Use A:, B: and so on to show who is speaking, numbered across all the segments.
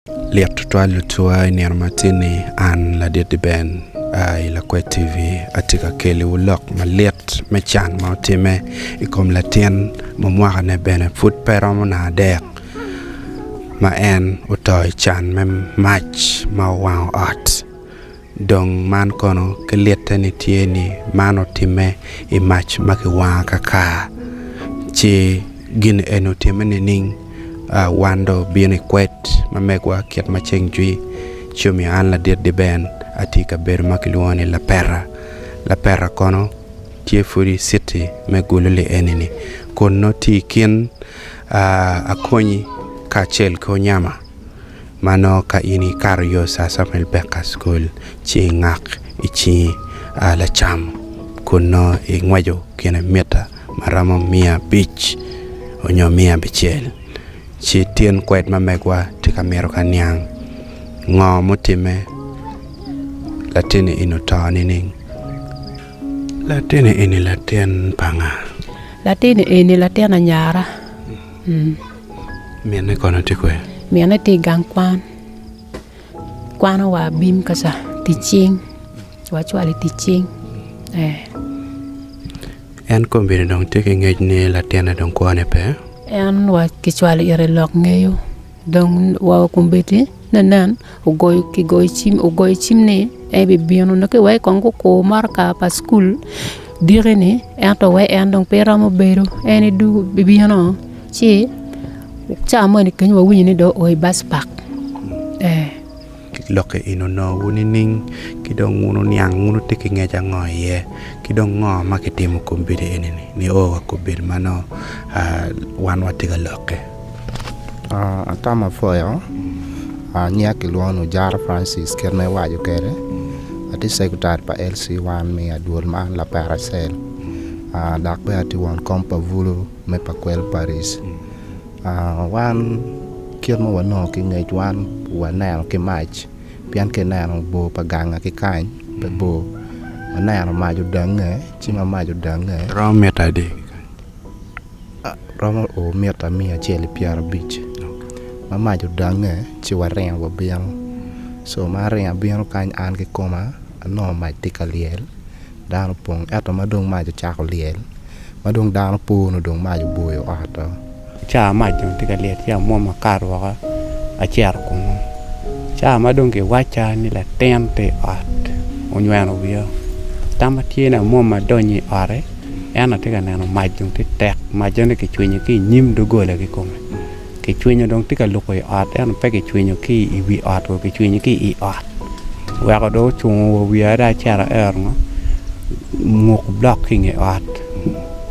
A: Lit tutwal lutuwa i nino ma tye-ni an ladit Ben i Lakwed TV atye ka keliwu lok malit me can ma otimme i kom latin ma mwakane bene pud pe romo nadek ma en oto i can me mac ma owango ot. Dong man kono ki litte ni tye ni man otimme i mac ma kiwango kakar ci gin eni otimme nining wan dong obino i kwed ma megwa kit ma ceng jwi ci omiyo an ladit Ben atye i kabedo ma kilwongo ni Lapeta, Lapeta kono tye pud i citi me Gululi eni-ni kun nongo tye i kin Akonyi kacel ki Onyama. Ma nongo ka in ikato yo Sir Samuel Baker School ci ingak i cingi lacam kun nongo ingweco gine mita ma romo miya abic nyo miya abicel ci tyen kwed ma megwa tye ka mito ka niang ngo mutimme latinni eni oto nining? Latinni eni latin pa nga?
B: Latinni eni latin anyara.
A: Minne kono tye kwene?
B: Minne tye i gang kwan, kwano wa abim ka ca tic cing, wacwalo i tic cing ee.
A: En kombeddi dong tye ki ngec ni latinne dong kwone pe?
B: En wa kicwalo ire lok ngeyo dong wa kombeddi nen ogoyo kigoyo cim ogoyo cim ni en bibino nongo ki wek kong gukur motoka pa cukul diki ni ento wek en dong pe romo bedo en edwogo bibino ci ca moni kenyo wawinyo ni dong oo i bac pak ee.
A: Lok eni onongowu nining ki dong wun wuniang wun wutye ki ngec ango iye ki dong ngo ma kitimo i kom bedo eni-ni nio wa kombeddi ma nongo wan watye ka lokke?
C: Atamo apwoyo nyinga kilwongo ni Ojara Francis kit ma iwaco kwede atye cekretari pa LC1 me adwol man lapera cel dok bene atye won kom pa bulu me Pakwel Parish wan kit ma wanongo ki ngec wan waneno ki mac pien ka ineno bor pa ganga ki kany pe bor waneno mac odange ci ma mac odange
A: Romo mita adi?
C: Romo o mita miya acel ki pyerabic ma mac odange ci waringo wabino co ma aringo abino kany an kikoma anongo mac tye ka lyel dano opong ento ma dong mac ocako lyel ma dong dano po nongo dong mac oboyo ot-o.
D: Ca mac dong tye ka lyel ci amwomo akato woko acito kunu ca ma dong kiwacca ni latin tye i ot onyweno wiya tamma tye ni amwomo adonyo i ote Ento atye ka neno mac dong tye tek, mac eni kicwinyo ki i nyim doggola kikome, kicwinyo dong tye ka luko i ot ento pe kicwinyo ki i wi ot kicwinyo ki i ot oweko dong ocungo wa wiya dong acito aero ngo muko blok ki i nge ot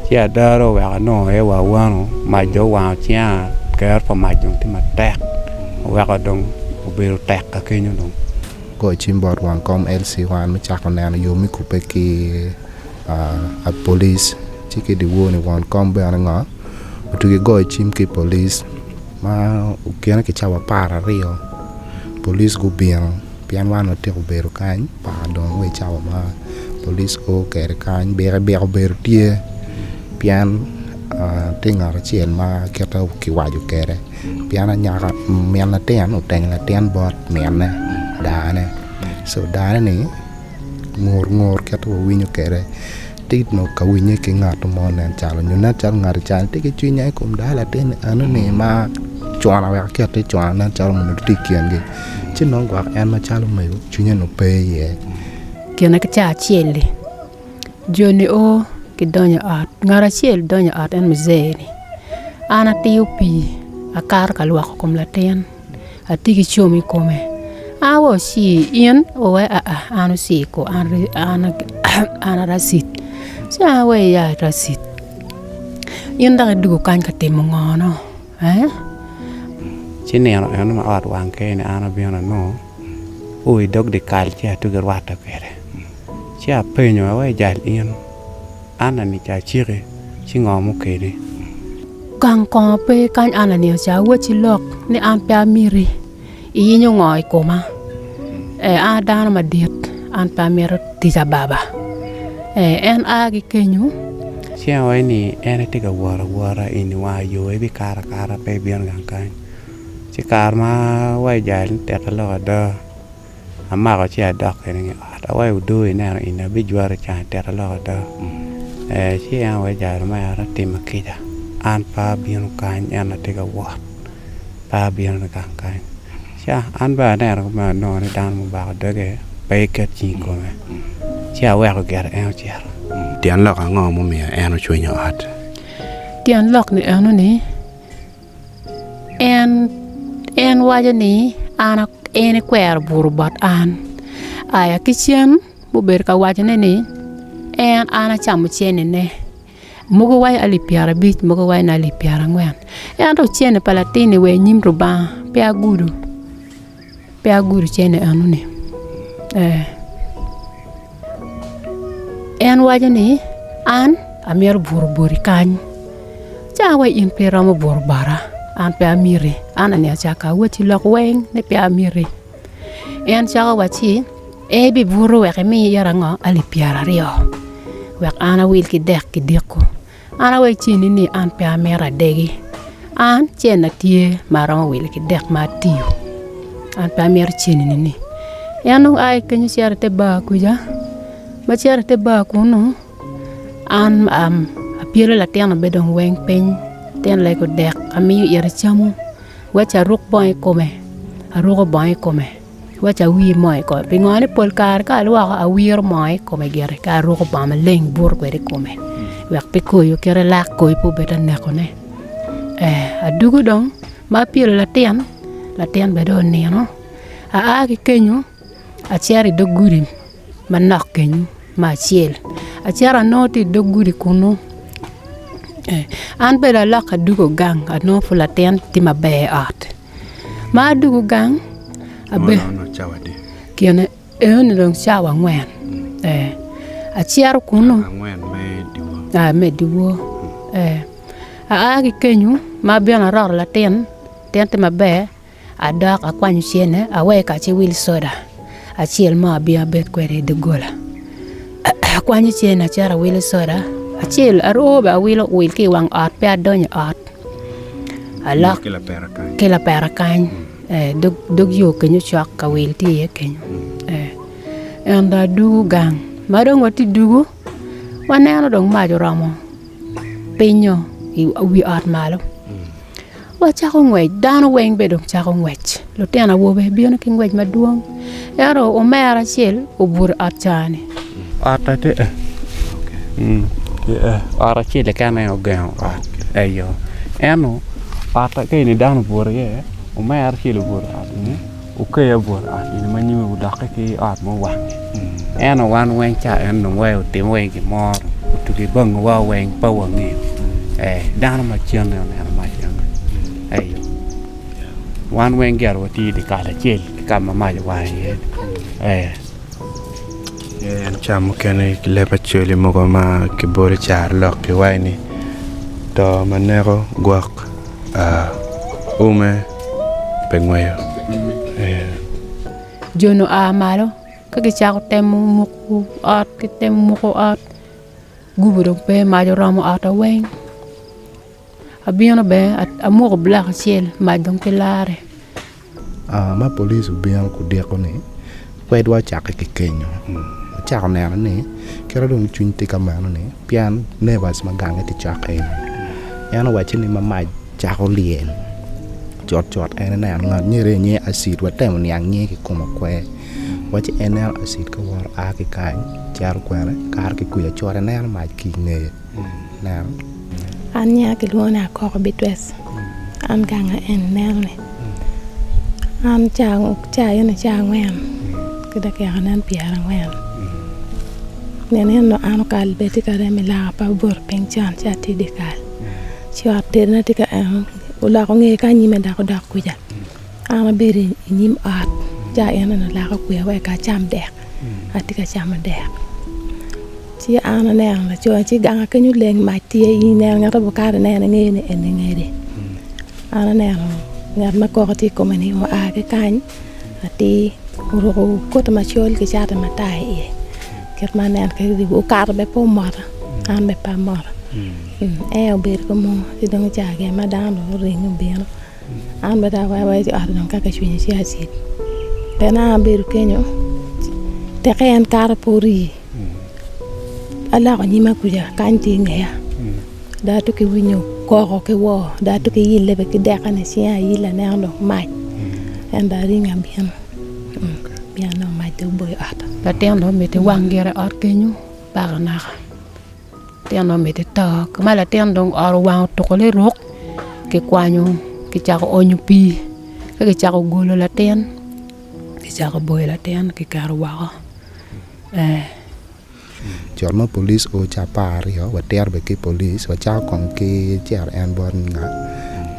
D: ci ada dong oweko anongo iye wa awano mac dong owango cinga kero pa mac dong tye matek oweko dong obedo tek ka kenyo dong.
C: Goyo cim bot wang kom LC1 me cako neno yo me kubbe ki polic ci ki dyewor ni won kom bene ngo otugi goyo cim ki polic ma okene ki cawa apararyo polic gubino pien wan watyeko bedo kany par dong wa i cawa ma polic o kwede kany pikipiki obedo tye pien tye ngat acel ma kite kiwaco kwede pien anyaka min latin otenyo latin bot minne dane co dane ni Ngur ngur kit ma wawinyo kwede tye ka winye ki ngat mo nen calo nyo nen calo ngat ca tye ki cwinye i kom dano latin enoni ma cwana wek akette cwana nen calo onongo tye i kingi ci nongo gwok en macalo mego cwinye onongo pe iye.
B: Kine ki ca acel-li jo-ni o gidonyo i ot ngat acel donyo i ot en muzee-ni an atiyo pii akato ka lwoko kom latin. Atye ki com i kome an wa oci in owe aa an oci ko an aracit ci an awe ya aracit in dok idwogo kany ka timo ngo no ee.
D: Ci nino eno ma ot wang kene an abino anongo o i dog dyekal ci atugi rwatte kwede ci apenyo awe jal in. Anna-ni ca aciki, ci ngo mukeli?
B: Gang kongo pe kany Anna-ni oca awacci lok ni an pe amiti, iyinyo ngo i koma? Ee, an a dano madit, an pe amito tic ababa. Ee, en a ki kenyo.
D: Ci awaco ni en etye ka wot awota eni wa yo ebikato akata pe ebino gang kany. Ci kare ma awaco jal ni tita lok ada, amako ci adok kwede i ot awaco odoo ineno eni abijwero can tita lok ada. Ci en owaco jal omera tima kica an pe abino kany ento atye ka wot pe abino gang kany. Ca an bene aneno kumeno anongo ni dano mubako doge pe iket cingi i kome ci aweko gire en ocito.
A: Tyen lok ango mumiyo en ocwinyo ot?
B: Tyen lok ni eno ni en en waco ni an en ekwero buto bot an aya ki cen gubedo ka wacone ni en an acamo cenene Mogo waco alip pyerabic, mogo waco ni alip pyerangwen. Ento cente pa latin-ni wa i nyim Rubanga pe agudo, pe agudo cente enoni. Ee, en waco ni an amito buto boti kany, ca wa in pe iromo buto bota, an pe amiti, an aniang cako awacci lok weng ni pe amiti. En cako wacci. En ibibuto wek emi ite ango? Alip pyeraryo, wek an awil ki dek ki diko. An awec ceni ni an pe amito adegi. An cenna tye ma aromo wilo ki dek ma atiyo. An pe amito cenini-ni. En dong a ki kenyo cito i te bar kuca, ma cito i te bar kunu, an apyelo latin-nu bene dong weng piny, latin lego dek amiyo ite camo, wek aruk bongo i kome, aruko bongo i kome. Waci awir moo i kome pingo ni pol kare ka alwoko awiro moo i kome gire ka aruko bongo maleng buto kwede i kome wek pe koyo kite lak koyo pe obed ka nekone adugo dong ma apyelo latin, latin bene dong onino aa ki kenyo acito i dog gudi manok kenyo me acel acito anongo tye i dog gudi kunu an bene alokke adugo gang anongo pud latin tye maber i ot. Ma adwogo gang kine enoni dong cawa angwen acito kunu me dyewor aa ki kenyo ma abino aroto latin, latin tye maber adok akwanyo cente aweko kacel wil soda acel mo abino abed kwede i doggola akwanyo cente acito awilo soda acel aroo bene awilo wil ki i wang ot pe adonyo i ot. Alok ki lapera kany dog yo kenyo cok ka wil tye iye kenyo en dong adwogo gang ma dong watye dwogo waneno dong mac oromo pinyo i wi ot malo wacako ngwec dano weng bene dong cako ngwec lutino awobe bino ki ngwec madwong ento omera acel obuto i ot ca-ni.
D: Ot acel keken aye ogengo ot eyo ento ot ka eni dano obuto iye omera acel obuto i ot eni okeyo obuto i ot eni ma nyime odokke ki ot ma owange ento wan weng ca eno dong wai otimo wai gin mo otugi bangowa weng pe wangeyo dano ma cen aye oneno mac eno eyo wan weng gire watye i dye kal acel ki ka ma mac owang iye.
A: En ca mukene ki leb acholi mogo ma kibolo i carolok kiwaco ni to ma neko gwok ume pe ngweyo.
B: Jo-ni oa malo ka gicako temo muko ot ki temo muko ot gubo dong pe mac oromo otte weng abino bene amuko bulok acel mac dong pe larre.
C: Ma police obino kudiko-ni, kwedwa ocakke ki kenyo. Wacako neno ni kite dong cwiny tye ka meno-ni pien neighbors ma gange tye cok eni. En owacci ni ma mac cako lyel cutcut en eneno ngat myero aye nyinge Acid watemo niang nyinge kikome okwer wacci en neno Acid ka woto a ki kany cito kwene kato ki kuca cut eneno mac ki i ngeye. Neno.
E: An nyinga kilwongo ni Akoko Bitwes, an ganga en ineno ni an ca eni ca angwen ki dakika nen pyerangwen nino eno an okal bene tye ka remo i laka pe abuto piny con ci atye i dye kal ci ot tedona tye ka eno oloko ngeye ki anyime dok odok kuca an abedo i nyim ot ca enoni olaka okweya wek acam dek atye ka camo dek. Ci an aneno laco ci ganga kenyo leng mac tye in ineno ngat ma okato ineno ingeyo ni eni ngedi an aneno ngat ma koko tye i kome ni oa ki kany atir oruko koti macol ki cati matar i iye kit ma aneno kwede okato bene pe omota an bene pe amoto en obedo ki mo ci dong ca gin ma dano dong oringo obino. An bene dok awaco ci ot dong ka kicwinyo ci acit. Pien an abedo kenyo teke en kato pe orii aloko nyima kuca kany tye ingeya dong atye ki winyo koko ki woo dong atye ki yille bene ki deka ni cinga ayille aneno dong mac en dong aringo abino pien dong mac dong oboyo ot.
B: Latin dong omiti wang gire i ot kenyo paka naka. Latin dong omiti to ka ma latin dong ot owang otuko liruk kikwanyo kicako onyo pii ka kicako golo latin kicako boyo latin kiketo woko ee.
C: Cut ma police o ca 12 watito bene ki police wacako kong ki cito en bot nga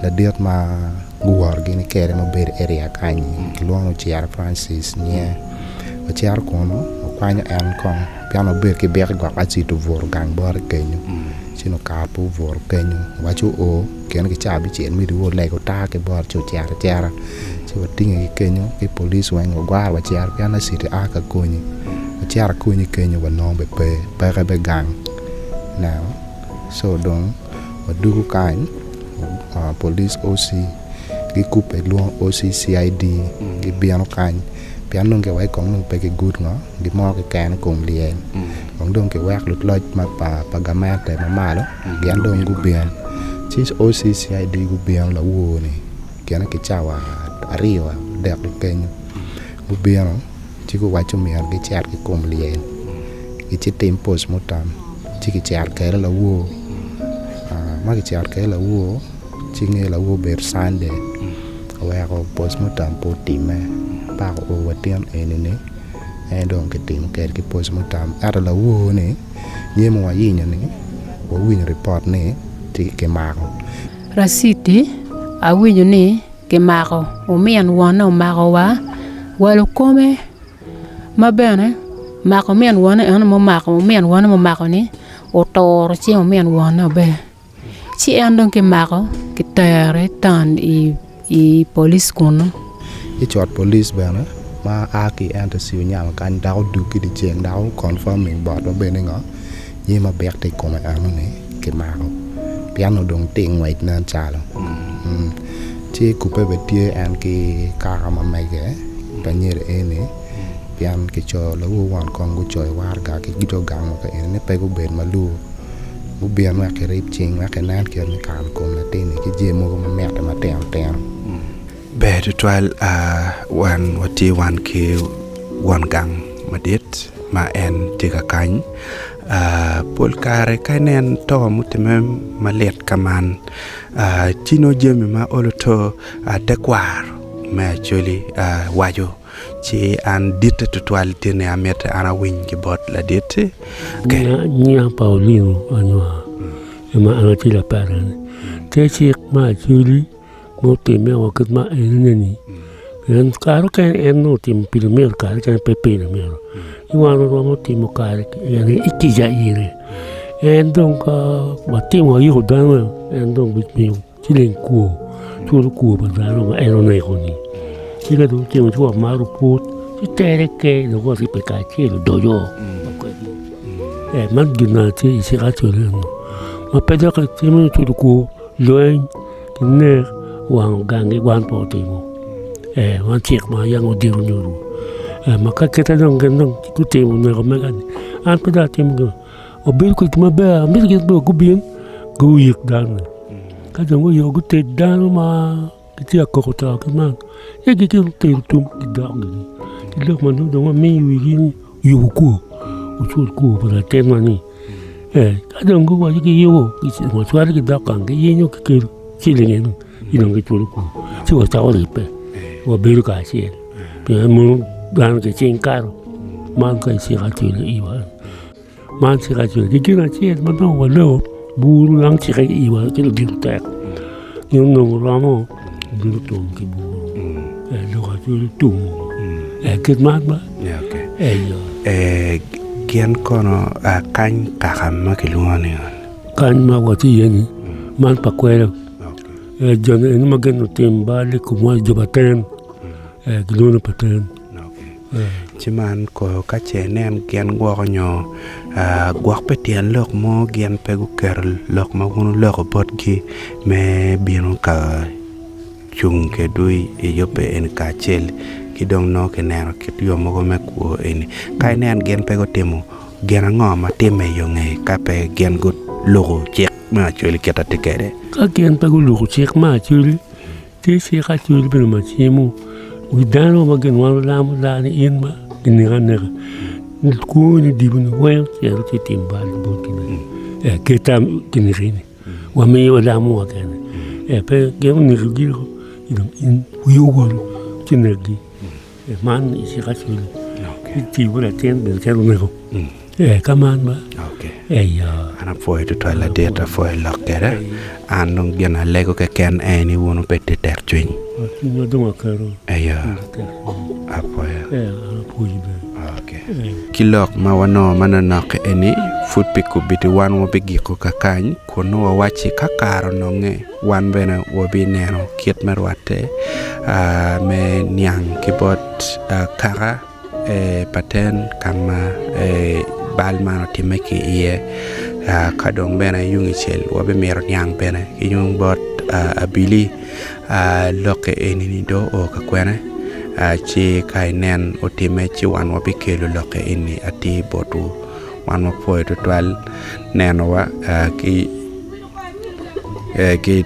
C: ladit ma guwoto gini kwede ma bedo i area kany kilwongo ni Ociro Francis nyinge wacito kunu wakwanyo en kong Pien obedo ki byek i gwok acid obuto gang bote kenyo, ci nongo kare pe obuto kenyo waci oo kine ki cawa abicel me dyewor olego taa ki bote ci ocito acita ci watinge ki kenyo ki police weng wagwaro wacito pien acid a ka konyi wacito akonyi kenyo wanongo bene pe peke bene gang ineno co dong wadwogo kany police OC gikubbe lwongo OC CID gibino kany pien nongo giwaco kong nongo pe ki gud ngo. Gin mo keken i kom lyel kong dong kiwek luloc pa gamente ma malo gin dong gubin ci OCCID gubino lawor-ni gine ki cawa aryo adek kenyo gubino ci guwacci myero gicit ki kom lyel gicitim postmortem ci kicito kwede lawor ma kicito kwede lawor ci nge lawor obedo Sunday oweko postmortem pe otimme paka oo wa tin eni-ni. En dong kitimo kwede ki poc mutam ento lawor ni jami ma wayinyo ni wawinyo ripot ni tye kimako.
B: Raciti, Awinyo ni kimako omin wonne omako wa walo kome ma bene mako omin wonne eno ma omako omin wonne ma omako ni oturo cing omin wonne ober. Ci en dong kimako kitere i taun i polic kunu.
C: I cot polic bene ma a ki i NTC onyamo kany dok odug ki dyeceng dok o confirming botwa bene ni ngo jami ma bik tye i kome eno ni kimako pien onongo dong tye ngwec nen calo ci kubbe bene tye en ki kaka ma mege pa nyeri eni pien kicoyo lawor won kong gucoyo waraga ki jo gang wa ka eni ni pe gubed malur. Gubin wek kirib cing wek kinen kit me kano kom latinni ki jami mogo ma mitte matino tino.
A: Ber tutwal wan watye wan ki won gang madit ma en tye ka kany pol kare ka inen to mutimme malit ka man ci nongo jami ma olo to tekwaro me Acholi waco. Ci an ditte tutwal tye ni amito an awiny ki bot ladit-ti.
F: Nyinga Paulino Anywar ma an atye lapere-ni. Te cik me Acholi ma otimme wa kit ma enini pien kare mukene en nongo otimo pi lumyero kare mukene pe pi lumyero ci wan waromo timo kare eni i kica ire en dong ka watimo wayiko dano en dong bimiyo Ciling kwo, culo kwo pa dano ma en oneko-ni. Ci ka dong otimo ci wamaro pwod, ci tere ke dok waribbe kacel odoco. Eh, man gin ma tye i cik acel eno ma pe dok itimo ni culo kwo, lweny ki nek, wango gangi wan pe otimo. Eh, man cik ma yam odiro onyuto. Eh, ma ka kite dong gin dong gutimo neko mega-ni, an pe dong atimo gin. Wabedo kwedgi maber, amito gin bene gubin guyik dano-ni. Ka dong guyiko guted dano ma gitye ka koko to ki man, ci gitye tero tum gidok gigi. Ki lok ma nongo dong wamiyo wigi ni yubo kwo, wucul kwo pa latinwa-ni. Ee, ka dong guwaco giyubo, wacwalo gidok gang giyenyo kikelo ciling eno ci dong giculo kwo ci wacako ribbe wabedo kacel pien mono dano gicing kato man ka iciko acwele iwa. Man cik acel ki gin acel ma dong waloko buru dok cike i iwa ci ludito tek gin onongo romo bino tum ki buru lok acwele tumo kit man ba eyo.
A: Gin kono kany kaka ma kilwongo ni ngo?
F: Kany ma watye iye ni man pa kwena joni eni ma gin lutim bal i komwa jo paten gilwongo ni paten.
A: Ci man koyo ka ce inen gin gwoko nyo gwok pi tyen lok mo gin pe guketo lok ma wun wuloko botgi me bino ka gucung kedwu i yubbe eni kacel ki dong nongo kineno kit yo mogo me kwo eni. Ka inen gin pe gutimo gin ango ma timme i yo nge ka pe gin guluko cik me Acholi kit atye kwede?
F: Ka gin pe guluko cik me Acholi, tye cik Acholi bene ma cimo wi dano ma gin wan olamo laa ni in ma kineki aneka kwoni diboni weng cito ci itim bal botgi bene kit tam kineki-ni. Wamiyo walamowa kene pe gin oneko giko dong in wi owol ci nekgi man i cik acel itiyo latin bene calo oneko ka man ba eyo.
A: An apwoyo tutwal ladit apwoyo lok kwede an dong gin alego keken en ni wun wubed ki tek cwiny.
F: Cwinywa dong aketo
A: eyo apwoyo.
F: Apwoyi bene.
A: Ki lok ma wanongo manonok eni, pud pi kubiti wan wabigiko kakany kun nongo wawacci ka kare ononge, wan bene wabineno kit me rwatte me niang ki bot kaka paten ka ma bal man otimme ki iye. Ka dong bene yung icel wabimito niang bene ki yung bot abili lokke eni-ni dong oo ka kwene ci ka inen otimme ci wan wabikelo lokke eni atir botwu wan wapwoyo tutwal nenowa ki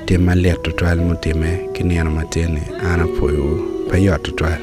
A: tim malit tutwal mutimme ki nino matin-ni an apwoyowu pe yot tutwal.